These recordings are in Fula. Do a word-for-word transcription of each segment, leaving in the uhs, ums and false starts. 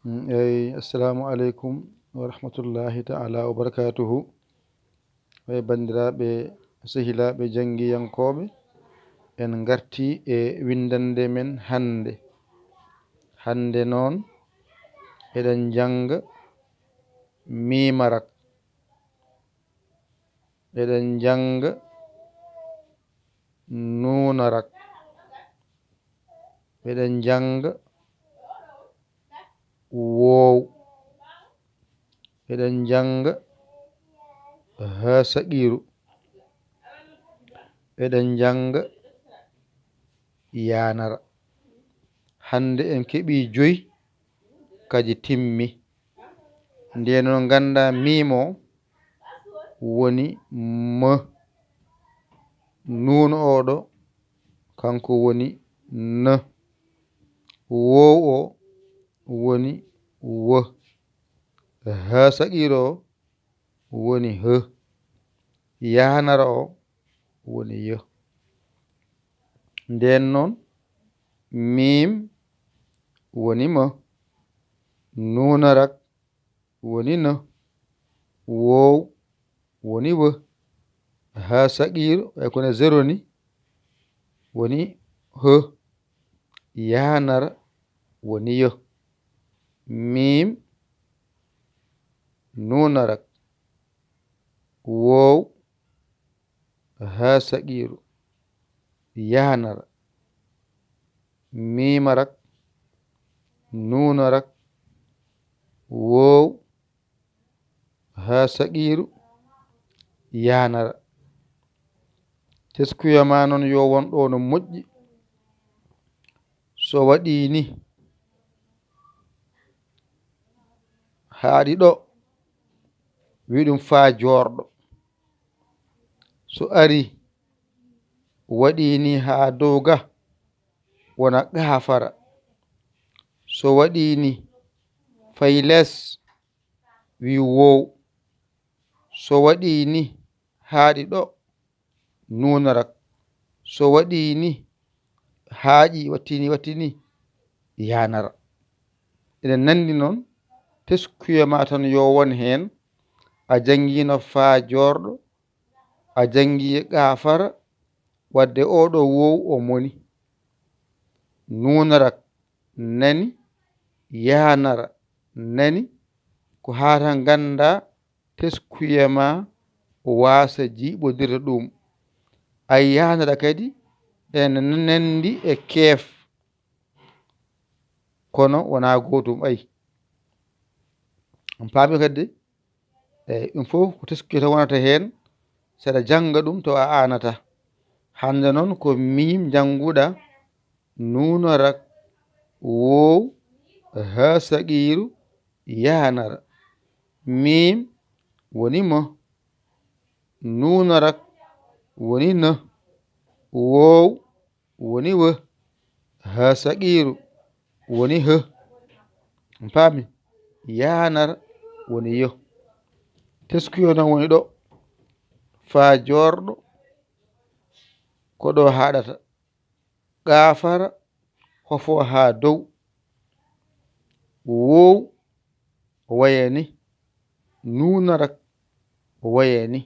Mm, eyi, assalamu aleykum wa rahmatullahi ta'ala wa barakatuhu. Eyi, banndiraaɓe, sehilaaɓe janngiyankooɓe, en ngartii e winndannde men hannde. Hannde noon, eɗen njannga miimarak, eɗen njannga nuunarak, eɗen njannga woow, eɗen njannga haa saqiiru, eɗen njannga yaanara. Hannde en keɓii joyi, kadi timmi. Ndeen noon nganndaa miim o woni m, nuun o ɗo kanko woni n, woow o woni w, haa saqiiru o woni h, yaanara o woni y. Ndeen noon, miim woni m, nuunarak woni n, woow woni w, haa saqiiru, e kono zéro ni, woni h, yaanara woni y. Miim, nuunarak, woow, haa saqiiru, yaanara, miimarak, nuunarak, woow, haa saqiiru, yaanara. Teskuya ma noon yo won ɗo no moƴƴi. So waɗii ni, haaɗi ɗo, wi ɗum faa joorɗo. So arii, waɗii ni haa dow ga, wona gaafara. So waɗii ni, fay les, wi woow. So waɗii ni, haaɗi ɗo, nuunarak. So waɗii ni, haaƴi, wattini, wattini, yaanara. Ene nanndi noon, teskuya ma tan yo won heen, a janngiino faa joorɗo, a janngii gaafara, wadde oo ɗo woow o moni. Nuunarak nani, yaanara nani, ko haa tan nganndaa teskuya ma waasa jiiɓondirde ɗum. Ay yaanara kadi ene nanndi e keef, kono wonaa gootum, ay. On paami kadi de? Eyi, ɗum fof ko teskuya tan wonata heen, saɗa jannga ɗum tawa a aanata. Hannde noon ko miim njannguɗa, nuunarak, woow, haa saqiiru, yaanara. Miim woni m, nuunarak woni n, woow woni w, haa saqiiru woni h. On paami? Yaanara woni y. Teskuya noon woni ɗo, faa joorɗo ko ɗo haaɗata. Gaafara hofo haa dow. Woow waya ni, nuunarak waya ni,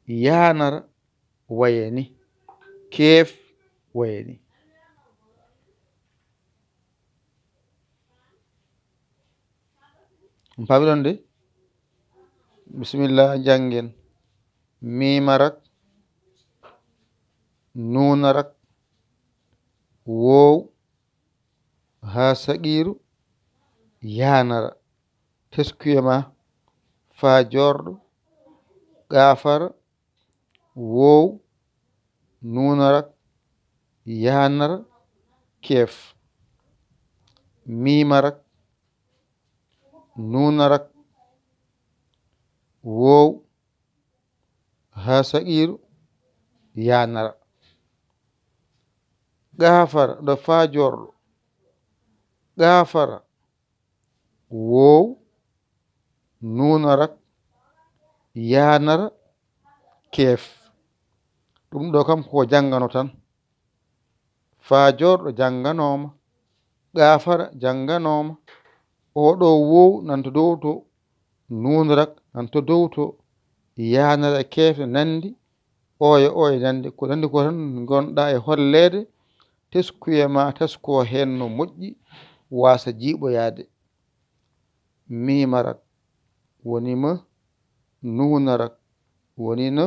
yaanara waya ni, keef waya ni. On paami ɗon de? Bisimilla, janngen. Miimarak, nuunarak, woow, haa saqiiru, yaanara. Teskuya ma, faa joorɗo, gaafara, woow, nuunarak, yaanara, keef. Miimarak, nuunarak, woow, haa saqiiru, yaanara. Gaafara, ɗo faa joorɗo. Gaafara, woow, nuunarak, yaanara, keef. Ɗum ɗo kam ko janngano tan. Faa joorɗo jannganooma, gaafara jannganooma, Oɗo wow nan to dow to, nuunarak nan to dow to, yaanara keefne nanndi, ooya ooya nanndi. Ko nanndi ko tan ngonɗa e holleede, teskuya ma tasko heen no moƴƴi, waasa jiiɓoyaade. Miimarak woni ma, nuunarak woni na,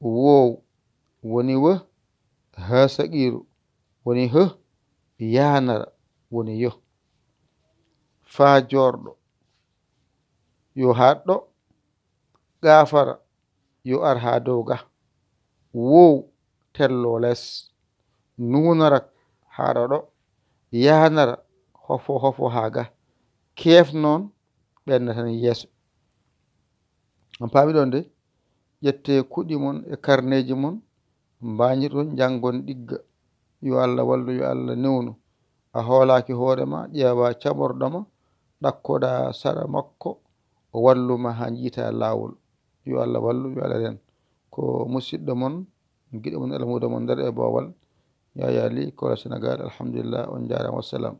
woow woni wa, haa saqiiru woni hë, yaanara woni yo. Faa joorɗo yo haat ɗo, gaafara yo ar haa dow ga, woow tello les, nuunarak haara ɗo, yaanara hofo hofo haa ga, keef noon ɓenna tan yeeso. On paami ɗon de, ƴettee kuɗi mon e karneeji mon, mbañirɗon, njanngon ɗigga. Yo Allah wallu, yo Allah newnu. A hoolaaki hoore ma, ƴeewa caɓorɗo ma, ɗakkoɗaa sara makko, o wallu ma haa njiita laawol. Yo Allah wallu, yo Allah ren. Ko musiɗɗo mon, giɗo mon, almuudo mon nder e boowal, Yaya Ly, Koola Senegaal. Alhamdulillah, on njaaraama, wassalam.